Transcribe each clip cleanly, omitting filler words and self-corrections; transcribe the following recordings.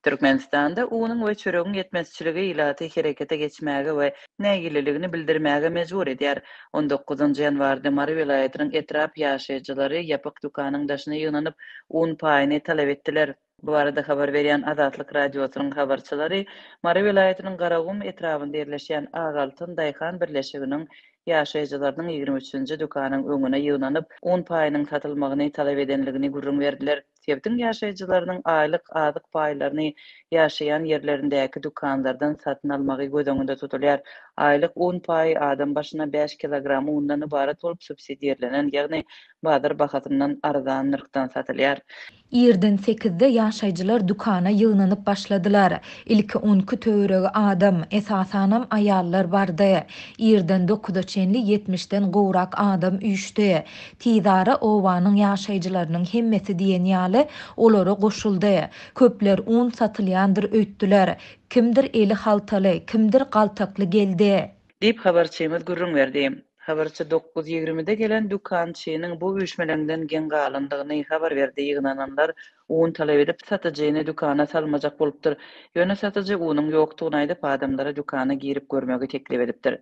Türkmenistanda unuň we çöregiň ýetmezçiligi ilaty herekete geçmäge we nägileligini bildirmäge mejbur edýär. On dokuzynjy ýanwarda Mary welaýatynyň etrap ýaşaýjylary ýapyk dükanyň daşyna ýygnanyp, un paýyny talap etdiler. Bu barada habar berýän Azatlyk Radiosynyň habarçylary Mary welaýatynyň Garagum etrabynda ýerleşýän Ak altyn daýhan birleşiginiň ýaşaýjylarynyň 23-nji dükanyň öňüne ýygnanyp, un paýynyň satylmagyny talap edenligini gürrüň berdiler. Sebitiň ýaşaýjylarynyň aýlyk azyk paýlaryny ýaşaýan ýerlerindäki dükanlardan satyn almagy göz öňünde tutulýar. Aýlyk un paýy adam başyna bäş kilogram undan ybarat bolup, subsidirlenen, ýagny bazar bahasyndan arzan nyrhdan satylýar. Irden sekizde ýaşaýjylar dükana ýygnanyp başladylar. Ilki on iki töweregi adam, esasanam aýallar bardy. Irden dokuza çenli ýetmişden gowrak adam üýşdi. Tizara obanyň ýaşaýjylarynyň hemmesi diýen ýaly olara goşuldy. Köpler un satylýandyr öýtdüler. Kimdir eli haltaly, kimdir galtakly geldi. Diýip, habarçymyz gürrüň berdi. Habarçy dokuz ýigrimide gelen dükançynyň bu üýşmeleňden geň galandygyny habar berdi. Ýygnananlar Un talap edip, satyjyny dükana salmajak bolupdyr. Ýöne satyjy unuň ýokdugyny aýdyp, adamlara dükana girip görmegi teklip edipdir.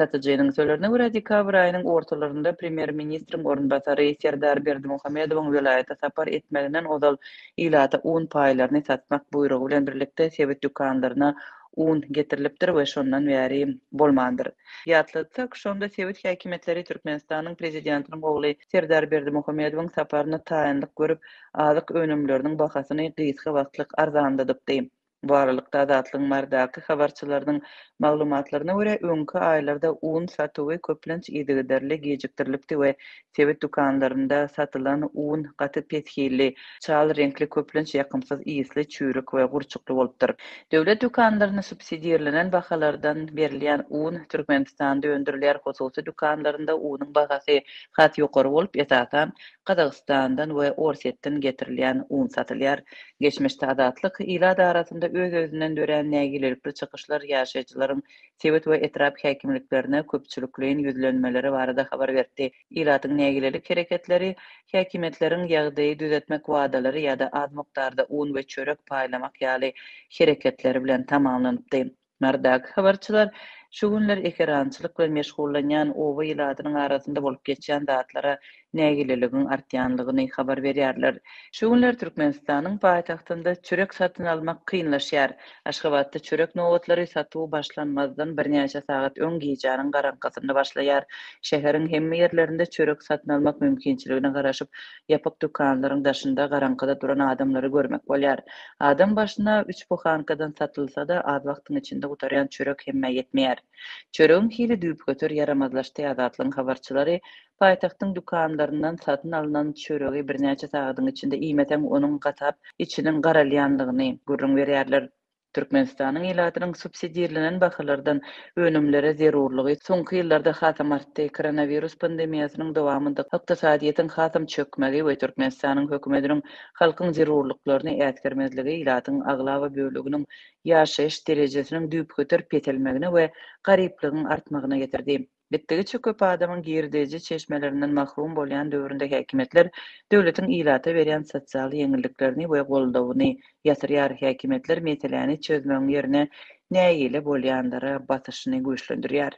Satyjynyň sözlerine görä, dekabr aýynyň ortalarynda premýer-ministriň orunbasary Serdar Berdimuhamedowyň welaýata sapar etmeginden ozal ilata un paýlaryny satmak buýrugy bilen birlikde sebit dükanlaryna un getirilipdir we şondan bäri bolmandyr. Ýatlatsak, şonda sebit häkimiýetleri Türkmenistanyň Prezidentiniň ogly Serdar Berdimuhamedowyň saparyna taýynlyk görüp, azyk önümleriniň bahasyny gysga wagtlyk arzanladypdy. Bu aralykda, Azatlygyň Marydaky habarçylarynyň maglumatlaryna görä, öňki aýlarda un satuwy köplenç yzygiderli gijikdirilipdi we sebit dükanlarynda satylan un gaty pes hilli, çal reňkli, köplenç ýakymsyz ysly, çüýrük we gurçukly bolupdyr. Döwlet dükanlarynda subsidirlenen bahalardan berilýän un Türkmenistanda öndürilýär, hususy dükanlarynda unuň bahasy has ýokary bolup, esasan, Gazagystandan we Orsýetden getirilýän un satylýar. Geçmişde Azatlyk ilat arasynda öz-özünden dörän nägilelikli çykyşlar ýaşaýjylaryň sebit we etrap häkimliklerine köpçülikleýin ýüzlenmeleri barada habar beripdi. Ilatyň nägilelik hereketleri häkimiýetleriň ýagdaýy düzetmek wadalary ýa-da az mukdarda un we çörek paýlamak ýaly hereketleri bilen tamamlanypdy. Marydaky habarçylar şu günler ekerançylyk bilen meşgullanýan oba ilatynyň arasynda bolup geçýän zatlara nägileligiň artýanlygyny habar berýärler. Şu günler Türkmenistanyň paýtagtynda çörek satyn almak kynlaşýar. Aşgabatda çörek nobatlary satuw başlanmazdan birnäçe sagat öň gijäniň garaňkysynda başlaýar. Şäheriň hemme ýerlerinde çörek satyn almak mümkinçiligine garaşyp, ýapyk dükanlaryň daşynda garaňkyda duran adamlary görmek bolýar. Adam başyna üç buhankadan satylsa-da, az wagtyň içinde gutarýan çörek hemmä ýetmeýär. Çöregiň hili düýpgöter ýaramazlaşdy Azatlygyň habarçylary paýtagtyň dükanlaryndan satyn alnan çöregi birnäçe sagadyň içinde iýmeseň, onuň gatap, içiniň garalýanlygyny gürrüň berýärler. Türkmenistanyň ilatynyň subsidirlenen bahalardan önümlere zerurlygy soňky ýyllarda hasam artdy. Koronawirus pandemiýasynyň dowamynda ykdysadyýetiň hasam çökmegi we Türkmenistanyň hökümetiniň halkyň zerurlyklaryny äsgermezligi ilatyň aglaba böleginiň ýaşaýyş derejesiniň düýpgöter peselmegine we garyplygyň artmagyna getirdi. Gitdigiçe köp adamyň girdeji çeşmelerinden mahrum bolýan döwründe häkimiýetler döwletiň ilata berýän sosial ýeňilliklerini we goldawyny ýatyrýar. Häkimiýetler meseläni çözmegiň ýerine nägile bolýanlara basyşyny güýçlendirýär.